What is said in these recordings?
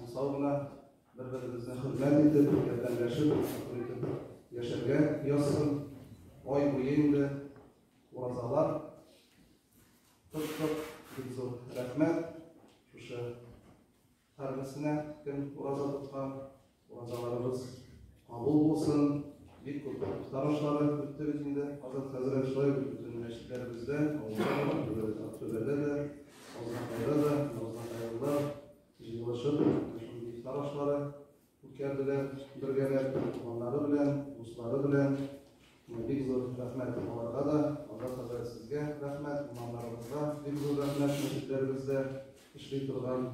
Исән-сау гына бер-беребезне хөрмәт итеп, ярдәмләшеп, матур итеп яшәргә язсын. Ай буе инде уразалар тоттык. Бик зур рәхмәт. Шушы һәрберсенә, кем ураза тоткан, уразаларыбыз кабул булсын. Бик күп ифтар ашлары үтте бит инде. Азат хәзрәт шулай ук бөтен мәчетләребездә, авылда да, Актүбәдә дә, Азнакайда да, азнакайлылар җыелышып, шундый ифтар ашлары үткәрделәр бергәләп, туганнары белән, дуслары белән. Бик зур рәхмәт аларга да, Азат хәзрәт сезгә рәхмәт, имамнарыбызга бик зур рәхмәт, мәчетләребездә эшли торган.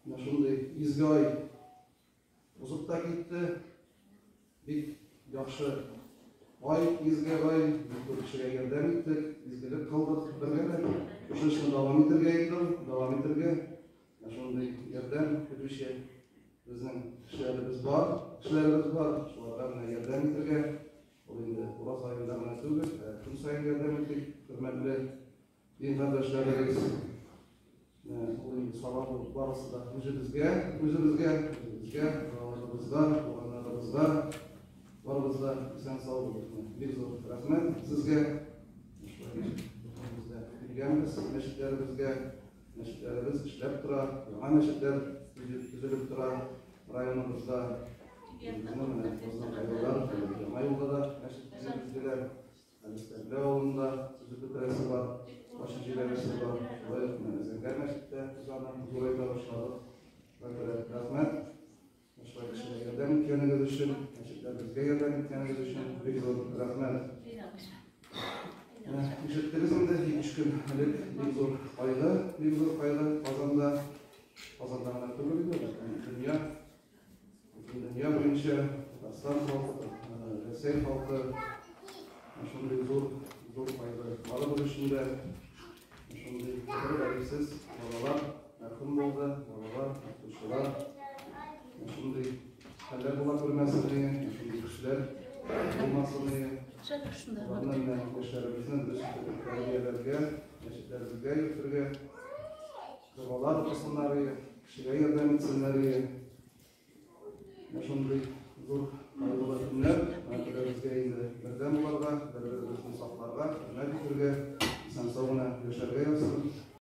Менә шундый изге ай узып та китте. Бик яхшы ай, изге ай, бик күп кешегә ярдәм иттек, изгелек кылдык бергәләп. Шушы эшне дәвам итәргә инде, дәвам итәргә. Менә шундый ярдәм көтүче безнең кешеләребез бар, кешеләребез бар, шуларга менә ярдәм итәргә. Ул инде ураза аенда гына түгел, ә көн саен ярдәм итик, хөрмәтле дин кардәшләребез. Ул инде савап булып барысы да үзебезгә, үзебезгә, үзебезгә, балаларыбызга, туганнарыбызга, барыбыз да исән-сау булыйк. Бик зур рәхмәт сезгә. Шулай бөтенебез дә килгәнбез мәчетләребезгә. Мәчетләребез эшләп тора, яңа мәчетләр төзелеп тора районыбызда. Безнең менә Азнакайлылар яңа юлда да мәчет төзеделәр. Әле авылында төзеп бетерәсе бар, ачып җибәрәсе бар. Шулай ук менә Зәңгәр мәчеттә без аны зурайта башладык. Шуңа рәхмәт. Шулай кешегә ярдәм иткәнегез өчен, мәчетләребезгә ярдәм иткәнегез өчен бик зур рәхмәт. Ишеттегез инде, 2-3 көн элек бик зур кайгы, бик зур кайгы Казанда. Казанда гына түгел инде, бөтен дөнья, бөтен дөнья буенча Татарстан халкы, Рәсәй халкы шундый зур, зур кайгы барыбыз өчен дә. Шундый бер гаепсез балалар мәрхүм булды, балалар, укытучылар. Шундый хәлләр була күрмәсен, шундый кешеләр булмасын. Аларны менә яшьләребезне дөрес итеп тәрбияләргә, мәчетләребезгә йөртергә, догалар укысыннар, кешегә ярдәм итсеннәр. Менә шундый зур кайгылы көннәр. Менә безгә инде бердәм булырга, бер-беребезне сакларга, хөрмәт итәргә, исән-сау гына яшәргә язсын.